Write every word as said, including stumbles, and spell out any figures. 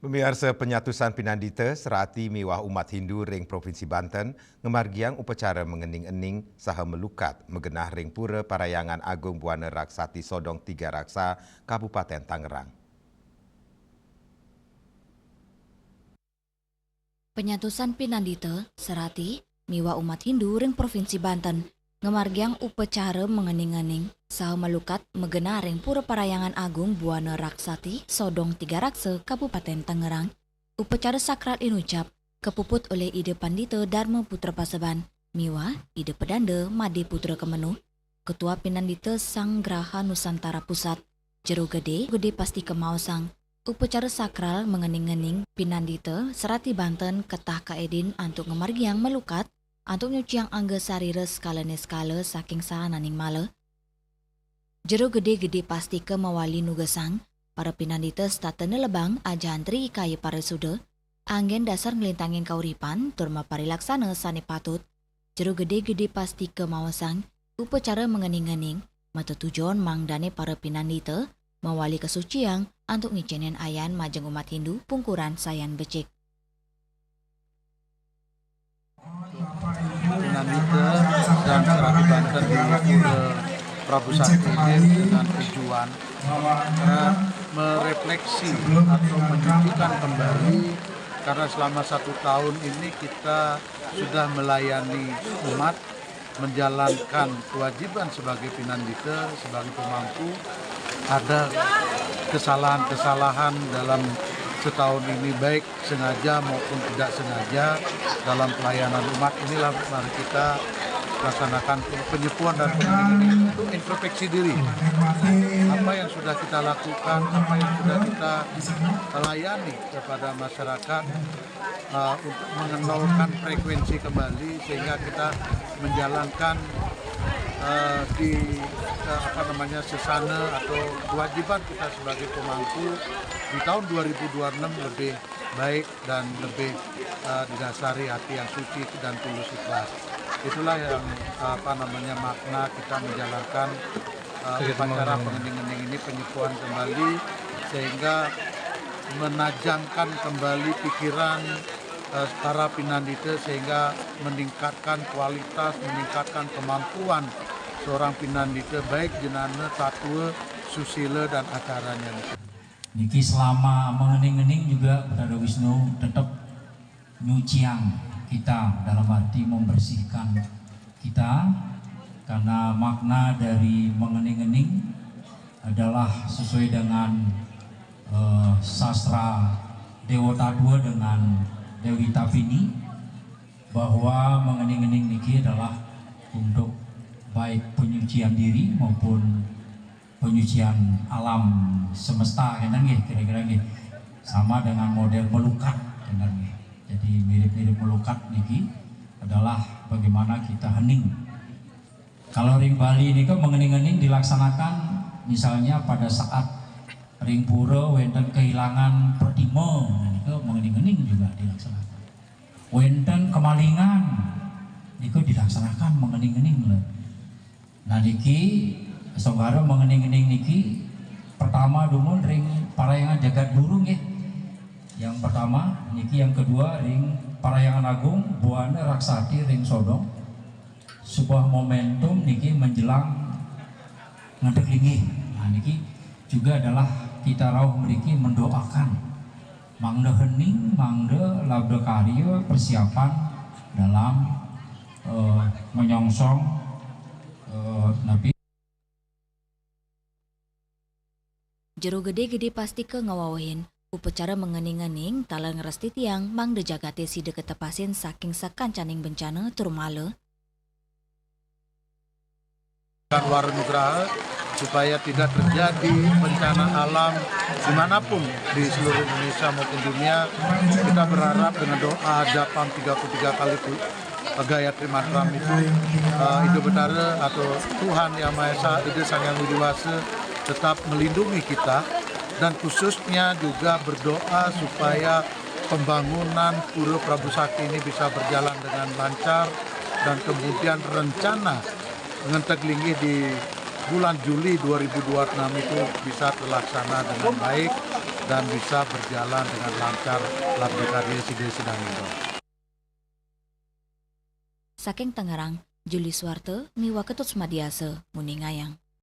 Pamiarsa, panyatusan pinandita, serati miwah umat Hindu ring Provinsi Banten ngamargiang upacara mangening-ening saha malukat magenah ring Pura Parhyangan Agung Buana Raksati Sodong Tiga Raksa, Kabupaten Tangerang. Panyatusan pinandita, serati miwah umat Hindu ring Provinsi Banten ngamargiang upacara mangening-ening saha malukat magenah ring Pura Parhyangan Agung Buana Raksati Sodong Tiga Raksa, Kabupaten Tangerang. Upacara sakral inucap kapuput olih Ida Pandita Dharma Putra Paseban miwah Ida Pedanda Made Putra Kemenuh, Ketua Pinandita Sang Graha Nusantara Pusat, Jero Gede, Gede Pastika maosang, upacara sakral mangening-ening pinandita serati Banten ketah kaedin antuk ngamargiang malukat antuk nyuciang angga sarira sekala niskala saking sahananing mala. Jero Gede Gede Pastika mawali nugasang para pinandita setata nelebang ajahan tri kaya parisuda, anggen dasar nglintangin kauripan tur maparilaksana sane patut. Jero Gede Gede Pastika maosang, upacara mangening-ening matetujon mangdane para pinandita mawali kasuciang antuk ngicenin ayan majeng umat Hindu pungkuran sayan becik. Pinandita dan serati Banten di Pura Prabu Sakti ini dengan tujuan, eh, merefleksi atau menyucikan kembali, karena selama satu tahun ini kita sudah melayani umat, menjalankan kewajiban sebagai pinandita, sebagai pemangku. Ada kesalahan-kesalahan dalam setahun ini, baik sengaja maupun tidak sengaja dalam pelayanan umat. Inilah mari kita laksanakan penyepuan dan pengeningan untuk introspeksi diri. Apa yang sudah kita lakukan, apa yang sudah kita layani kepada masyarakat, eh, untuk mengenolkan frekuensi kembali, sehingga kita menjalankan, eh, di, eh, apa namanya, sesana atau kewajiban kita sebagai pemangku di tahun dua ribu dua puluh enam lebih baik dan lebih, eh, didasari hati yang suci dan tulus ikhlas. Itulah yang, eh, apa namanya, makna kita menjalankan, eh, upacara pengening-ening ini, penyepuan kembali, sehingga menajamkan kembali pikiran, eh, para pinandita, sehingga meningkatkan kualitas, meningkatkan kemampuan seorang pinandita, baik jenana, tatwa, susila, dan acaranya. Niki selama mengening-ening juga Betara Wisnu tetap nyuciang kita, dalam arti membersihkan kita, karena makna dari mengening-ening adalah sesuai dengan, eh, sastra Dewa Tatua dengan Dewi Tapini, bahwa mengening-ening niki adalah untuk baik penyucian diri maupun penyucian alam semesta, kenten nggih, kira-kira nggih. Sama dengan model melukat, kenten nggih. Jadi mirip-mirip melukat niki adalah bagaimana kita hening. Kalau ring Bali nika mengening-ening dilaksanakan misalnya pada saat ring pura wenten kehilangan pertima, nika mengening-ening juga dilaksanakan. Wenten kemalingan, nika dilaksanakan mengening-ening lho. Nah, niki songgara mengening-ening niki pertama dumun ring parhyangan jagat guru nggih. Yang pertama niki, yang kedua ring Parhyangan Agung Buana Raksati ring Sodong. Sebuah momentum niki menjelang ngedek linggih. Nah, niki juga adalah kita rauh mriki mendoakan mangda hening, mangda labda karya persiapan dalam, eh, menyongsong, eh, napi. Jero Gede Gede Pastika ngawawahin upacara mengening-ening taler ngrestitiang mangda jagate sida ketepasin saking sakancaning bencana tur mala. Wara nugraha supaya tidak terjadi bencana alam dimanapun di seluruh Indonesia maupun dunia. Kita berharap dengan doa japam tiga puluh tiga kali tu-, Gayatri Mantra itu, eh, Ida Betara atau Tuhan Yang Maha Esa, Ida Sang Hyang Widi Wasa tetap melindungi kita, dan khususnya juga berdoa supaya pembangunan Pura Prabu Sakti ini bisa berjalan dengan lancar, dan kemudian rencana ngenteg linggih di bulan Juli dua ribu dua puluh enam itu bisa terlaksana dengan baik. dan bisa berjalan dengan lancar lan karya sida sedang itu. Saking Tangerang, Juli Suwarte miwah Ketut Sumadiasa nguningayang.